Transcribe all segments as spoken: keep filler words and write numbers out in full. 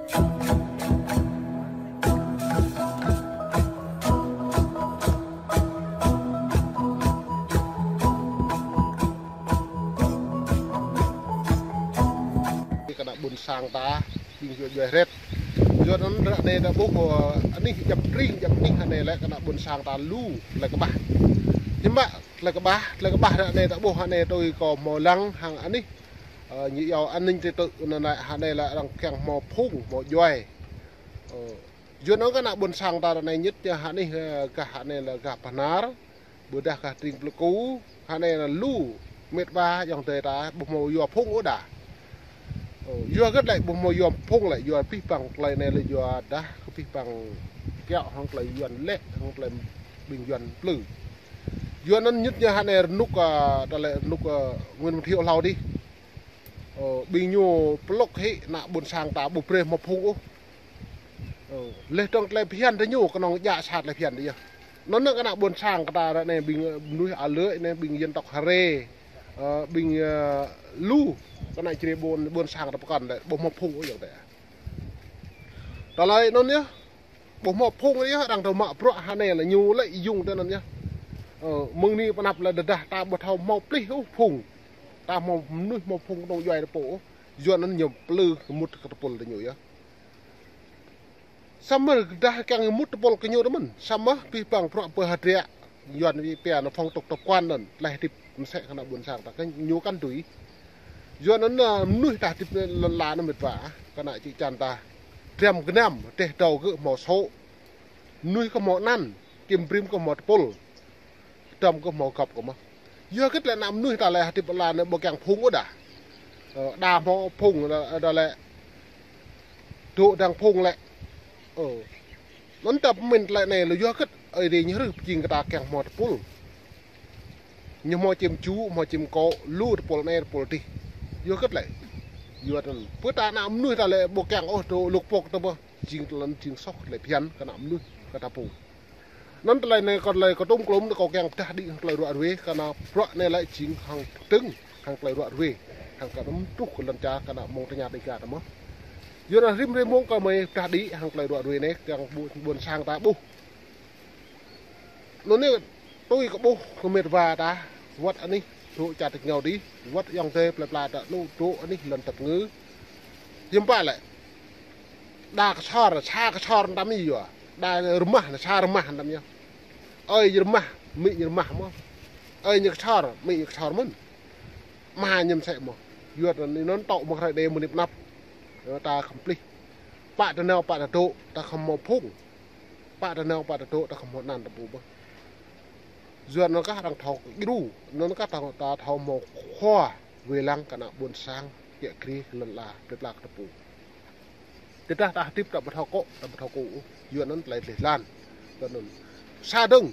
Kơ ană ƀôn sang ta, ƀing djuai djuai hrĕt. Yua anŭn ră anai ta ƀuh, ơ, anih djăp tring, djăp anih anai lĕ kơ ană ƀôn sang ta lu tơlơi kơƀah. Hiư̆m pă tơlơi kơƀah, tơlơi kơƀah ră anai ta ƀuh ră anai tui kâo hmâo lăng hăng anih, ơ, ñu iâu an ninh trật tự anŭn lĕ ră anai lĕ arăng kiăng hmâo phung, hmâo djuai. Ơ, yua anŭn kơ ană ƀôn sang ta ră anai ñit ñu ră anih, ơ, gah ră anai lĕ gah Bahnar. Ƀôdah gah tring Pleiku, ră anai lĕ lu mĕt wa ayŏng adơi ta ƀu hmâo yua phung ôh đa. Ơ, yua hơget lĕ ƀu hmâo yua phung lĕ, yua abih bang tơlơi anai lĕ yua dah kơ abih bang kiaŏ hăng tơlơi Yuan lĕ, hăng tơlơi ƀing Yuan plư. Yua anŭn ñit ñu ră anai rơnŭk, ơ, tơlơi rơnŭk, ơ, Nguyễn Văn Thiệu hlâo adih. Ơ, ƀing ñu plŏk hĭ ană ƀôn sang ta ƀu brơi hmâo phung ôh. Ơ, leh dơ̆ng tơlơi phiăn tơ ñu kơnơ̆ng djă sa tơlơi phiăn tơ yơh. Anŭn kơ ană ƀôn sang kơ ta ră anai ƀing, ơ, mơnuih alơi anai ƀing dân tộc Hare, ơ, ƀing, ơ, lu kơ ană čri ƀôn, ƀôn sang ta pơkŏn lĕ ƀu hmâo phung ôh ayŏng adơi. Tơlơi anŭn yơh, ƀu hmâo phung yơh, arăng tơ mă bruă ră anai lĕ ñu lĕ yŭng tơ anŭn yơh. Ơ, mơ̆ng anai pơ anăp lĕ tơdah ta ƀu thâo hmâo plih ôh phung. Ta hmâo mơnuih hmâo phung kơnơ̆ng djuai ta pô ôh. Yua anŭn ñu plư mŭt kơ tơpul tơ ñu yơh. Samơ̆ dah kiăng mŭt tơpul kơ ñu tơ mơ̆n. Samơ̆ abih bang bruă pơhơdră Yuan wĭ pia anŭn phong tục tập quán anŭn, tơlơi hơdip mơsĕ kơ ană ƀôn sang ta kơ ñu kăn tui. Yua anŭn, ơ, mơnuih ta hơdip lŏn la anŭn mĕt wa, kơ ană čư̆ čan ta. Dram gơnam, rơdêh dâo gơ̆ hmâo sô̆. Mơnuih kơ hmâo anăn, kim brĭm kơ hmâo tơpul. Tơm kơ hmâo gŏp kơ mơh. Yua hơget lĕ ană mơnuih ta lĕ hơdip lŏn la anai ƀu kiăng phung ôh đa. Ơ, đa hmâo phung đa, đa lĕ dŏ dăng phung lĕ. Ơ. Anŭn ta pơmĭn tơlơi anai lĕ yua hơget Ơi Adai ñu hrih pơjing kơ ta kiăng hmâo tơpul. Ñu hmâo čim ču, hmâo čim kô̆, lu tơpul anai tơpul adih. Yua hơget lĕ. Yua anŭn. Pơ ta ană mơnuih ta lĕ ƀu kiăng ôh dŏ lŭk pŏk tơ mơh. Jing tơlơi jing soh tơlơi phiăn kơ ană mơnuih kơ ta pô. Anŭn tơlơi anai kơ tơlơi kơ tŭm klŭm anai kâo kiăng pơdah đĭ hăng tơlơi ruă ruê, kơ ană bruă anai lĕ jing hăng tơdơ̆ng, hăng tơlơi ruă ruê, hăng kơ anŭn truh kơ lŏn čar kơ ană mơ̆ng tơña Dêga ta mơh. Yua anŭn rĭm rĭm mông kơ mơi pơdah đĭ hăng tơlơi ruă ruê anai, kiăng ƀu-, ƀôn sang ta ƀuh. Anŭn anai tui kơ ƀuh kơ mĕt wa ta, wơ̆t anih, dŏ čar tơngao adih, wơ̆t ayŏng adơi plơi pla ta anŭn dŏ anih lŏn tơpơngư. Hiư̆m pă lĕ. Đa kơsor, sa kơsor tăm yơh. Đa rơmah, sa rơmah tăm yơh. Ơi ñu rơmah, amĭ ñu rơmah mơ̆n. Ơi ñu kơsor, amĭ ñu kơsor mơ̆n. Ama ñu mơsĕ mơ̆n. Yua anŭn tŏ mơ̆ng hrơi đe mơ̆ng anai pơ anăp. Yua ta khŏm plih. Pă ta nao, pă ta dŏ, ta khŏm hmâo phung. Pă ta nao, pă ta dŏ, ta khŏm hmâo anăn ta pô mơ̆n. Yua anŭn kah arăng thâo kơ djru, anŭn kah ta, ta thâo hmâo khua, wai lăng kơ ană ƀôn sang, kiă kriê kơ lŏn la, plơi pla kơ ta pô. Tơdah ta hơdip ta ƀu thâo kŏ, ta ƀu thâo kŏ ôh. Yua anŭn tơlơi dleh dlan. Tơ anŭn. Sa dơ̆ng.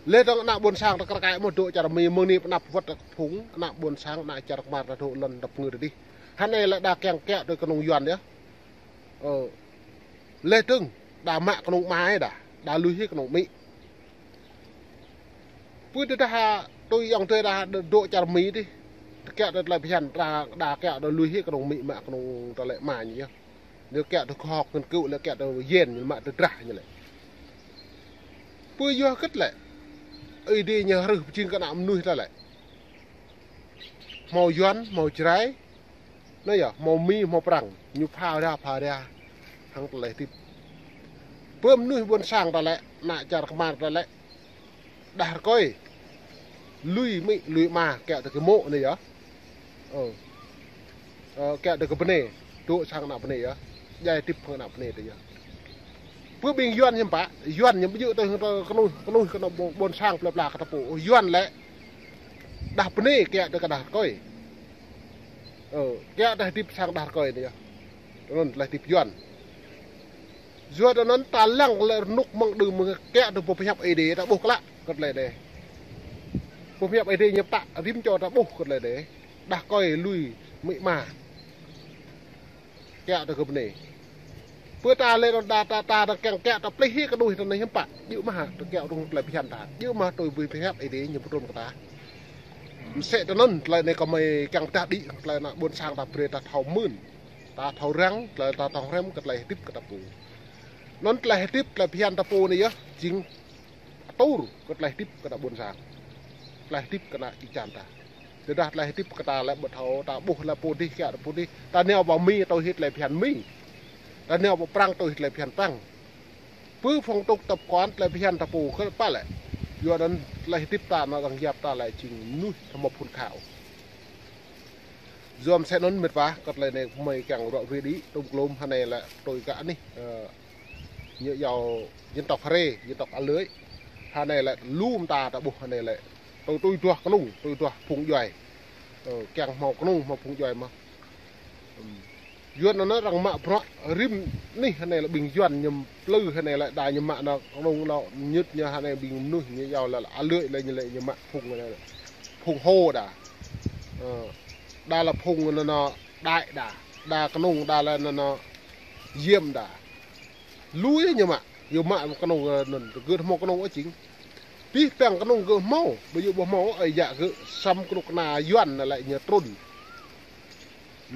Leh dơ̆ng ană ƀôn sang ta kar kaĭ mơ̆ dŏ čar Mi mơ̆ng anai pơ anăp wơ̆t ta phung, ană ƀôn sang, ană čar kơmar ta dŏ lŏn tơpơngư adih. Hơnai lĕ đa kiăng kiaŏ tui kơnung Yuan yơh. Ơ. Leh dơ̆ng, đa mă kơnung ama đa, đa lui hĭ kơnung amĭ. Pơ tơdah tui ayŏng adơi đa dŏ čar Mi adih. Kiaŏ tui tơlơi phiăn, đa, đa kiaŏ tui lui hĭ kơnung amĭ mă kơnung tơlơi ama ñu yơh. Ñu kiaŏ tui khoa học nghiên cứu lĕ kiaŏ tui yen ñu mă tui drah ñu lĕ. Pơ yua hơget lĕ. Ơi Adai ñu hrih pơjing kơ ană mơnuih ta lĕ. Hmâo Yuan, hmâo Jrai. Anai yơh, hmâo Mi, hmâo Prăng. Ñu pha ra, pha ra. Hăng tơlơi hơdip. Pơ mơnuih ƀôn sang ta lĕ, ană čar kơmar ta lĕ. Đah rơkơi. Lui amĭ, lui ama, kiaŏ tui kơ mô̆ anai yơh. Ơ. Ơ, kiaŏ tui kơ bơnai. Dŏ sang ană bơnai yơh. Djai hơdip hăng ană bơnai ta yơh. Pơ ƀing Yuan hiư̆m pă, Yuan ñu ƀu djơ̆ tui hăng tơ kơnuih, kơnuih kơ ană ƀôn, ƀôn sang plơi pla kơ ta pô. Yuan lĕ. Đah bơnai kiaŏ tui kơ đah rơkơi. Ơ, kiaŏ tui hơdip sang đah rơkơi anai yơh. Anŭn tơlơi hơdip Yuan. Yua anŭn ta lăng lĕ rơnŭk mơ̆ng đưm mơ̆ng kiaŏ tui boh pơhiăp Ơi Adai ta ƀuh klă kơ tơlơi anai. Boh pơhiăp Ơi Adai ñu pơtă rĭm čô ta ƀuh kơ tơlơi anai. Đah rơkơi lui amĭ ama. Kiaŏ tui kơ bơnai. Pơ ta lĕ anŭn ta, ta, ta, ta kiăng kiaŏ ta plih hĭ kơnuih ta anai hiư̆m pă. Djơ̆ mơ̆ ta kiaŏ tui tơlơi phiăn ta. Djơ̆ mơ̆ tui boh pơhiăp Ơi Adai ñu pơtrŭn kơ ta. Mơsĕ tơ anŭn tơlơi anai kơ mơi kiăng pơdah đĭ tơlơi ană ƀôn sang ta brơi ta thâo mưn. Ta thâo răng, tơlơi ta thâo hrăm kơ tơlơi hơdip kơ ta pô. Anŭn tơlơi hơdip, tơlơi phiăn ta pô anai yơh, jing atur kơ tơlơi hơdip kơ ta ƀôn sang. Tơlơi hơdip kơ ta ih čan ta. Tơdah tơlơi hơdip kơ ta lĕ ƀu thâo, ta ƀuh lĕ pô dih, kiăng ta pô dih. Ta nao pơ Mi tui hĭ tơlơi phiăn Mi. Ta nao pơ Prăng tui hĭ tơlơi phiăn Prăng. Pơ phong tục tập quán tơlơi phiăn ta pô kơ pă lĕ. Yua anŭn tơlơi hơdip ta anŭn arăng yap ta lĕ jing mơnuih thâo mơ̆ phŭn khao. Yua mơ̆ sĕ anŭn mĕt wa, kơ tơlơi anai mơi kiăng ră ruai đĭ, tơm klôm hơnai lĕ tui kơ anih, ơ, ñu yua dân tộc Hre, dân tộc A Lưới. Hơnai lĕ lu mơta ta ƀuh hơnai lĕ. Tui, tui duah kơnung, tui duah phung djuai. Ơ, kiăng hmâo kơnung, hmâo phung djuai mơ̆n. Ưm. Yuan anŭn arăng mă bruă rĭm anih hơnai lĕ ƀing Yuan ñu plư hơnai lĕ đa ñu mă anŭn kơnung anŭn ñŭt ñu hơnai ƀing mơnuih ñu yua lĕ, lĕ A Lưới lĕ ñu lĕ ñu mă phung anai lĕ. Phung Hô đa. Ơ, đa lĕ phung anŭn anŭn Đại đa. Đa kơnung đa lĕ anŭn anŭn Diêm đa. Lu yơh ñu mă, yua mă kơnung, ơ, anŭn, gơ̆ hmâo kơnung ôh jing. Pih păng kơnung gơ̆ hmâo, ƀu djơ̆ ƀu hmâo, ơi yă gơ̆ săm kơnuk kơna Yuan anŭn lĕ ñu trŭn.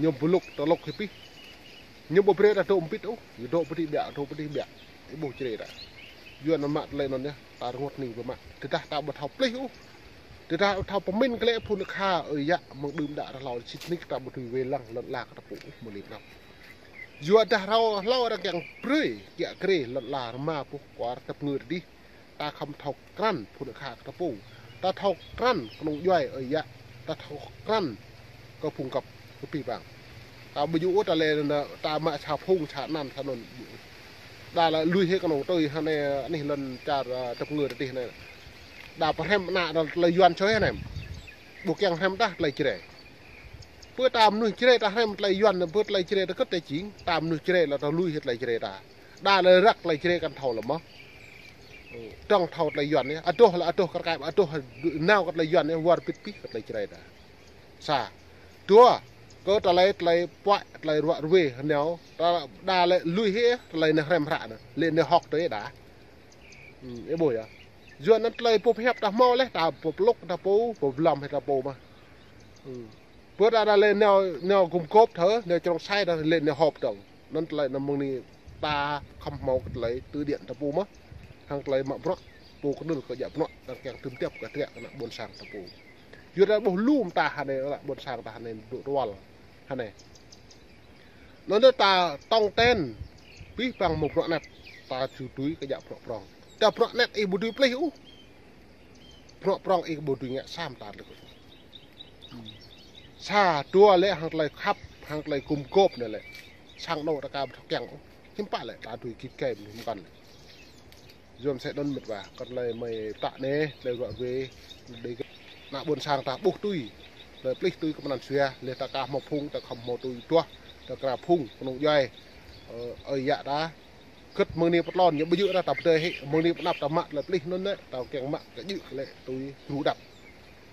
Ñu ƀu lŭk tơlŭk hĭ pih. Ñu ƀu brơi ta dŏ ƀĭt ôh, ñu dŏ pơdih ƀiă, dŏ pơdih ƀiă. Ih ƀuh čơrê ta. Yuan anŭn mă tơlơi anŭn yơh, ta rơngot hning ƀu mă. Tơdah ta ƀu thâo plih ôh. Tơdah ƀu thâo pơmĭn kơ lĕ phŭn kha, ơi yă, mơ̆ng đưm đă rơhlâo sĭt nik ta ƀu tui wai lăng lŏn ala kơ ta pô ôh, mơ̆ lĕ nao. Yua dah rao hlâo arăng kiăng brơi, kiă krê, lŏn ala rơma boh kwar tơpơngư tơdih. Ta khŏm thâo krăn phŭn kha kơ ta pô. Ta thâo krăn kơnung djuai ơi yă. Ta thâo krăn kơ phung găp kơ pih păng. Ta ƀu djơ̆ ôh ta lĕ anŭn, ta mă sa phung sa anăn sa anŭn. Đa lĕ lui hĭ kơnung tui hơnai anih lŏn čar, ơ, tơpơngư tơdih anai. Đa pơhrăm ană đa tơlơi Yuan čoi hơnai. Ƀu kiăng hrăm tah tơlơi Jrai. Pơ ta mơnuih Jrai ta hrăm tơlơi Yuan, pơ tơlơi Jrai ta kơ̆t ta jing, ta mơnuih Jrai lĕ ta lui hĭ tơlơi Jrai ta. Đa lĕ răk tơlơi Jrai kăn thâo lĕ mơ̆n. Ơ, dŏng thâo tơlơi Yuan anai, adoh lĕ adoh kar kaĭ, adoh nao kơ tơlơi Yuan anai, wơr bĭt pih kơ tơlơi Jrai ta. Sa. Dua, kơ tơlơi, tơlơi puă, tơlơi ră ruai hơnai, ta đa lĕ lui hĭ, tơlơi anai hrăm hră anai, lĕ anai hŏk tui đa. Ưm, ih ƀuh yơh. Yua anŭn tơlơi pô pơhiăp ta hmâo lĕ, ta pô pơlŭk ta pô, pô pơlŏm hĭ ta pô mơ̆n. Ưm. Pơ ta đa lĕ nao, nao gum gôp thơ, nao črông sai ta lĕ nao họp dŏng. Anŭn tơlơi anŭn mơ̆ng anai ta khŏm hmâo kơ tơlơi tui điện ta pô mơ̆n. Hăng tơlơi mă bruă, pô kơnŭl kơ djă bruă, ta kiăng tơm tiăp kơ triă kơ ană ƀôn sang ta pô. Yua ta ƀuh lu mơta hơnai, ană ƀôn sang ta hơnai dŏ tơwăl. Hơnai. Anŭn ta tong ten, pih păng mơ̆ng bruă anet, ta či tui kơ djă bruă prŏng. Ta bruă anet ih ƀu dưi plih ôh. Bruă prŏng ih ƀu dưi ngă sa mơta lĕ. Sa dua lĕ hăng tơlơi khăp, hăng tơlơi gum gôp anai lĕ. Sang anŏ ta ka ƀu thâo kiăng ôh. Hiư̆m pă lĕ ta dưi git gai mơ̆n kăn lĕ. Yua mơ̆ sĕ anŭn mĕt wa, kơ tơlơi mơi pơtă anai, tơlơi ră ruai, đĭ kơ ană ƀôn sang ta ƀuh tui, tơlơi plih tui kơ mơnăn sua, lĕ ta ka hmâo phung, ta khŏm hmâo tui duah, ta kra phung, kơnung djuai, ơ, ơi yă ta, kơ̆t mơ̆ng anai pơtlon, ñu ƀu djơ̆ ta, ta pơdơi hĭ, mơ̆ng anai pơnăp ta mă, tơlơi plih anŭn lĕ, ta kiăng mă, kơ djơ̆ lĕ, tui, gru đăp.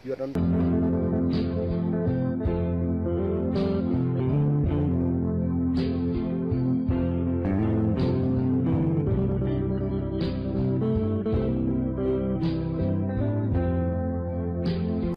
Yua anŭn.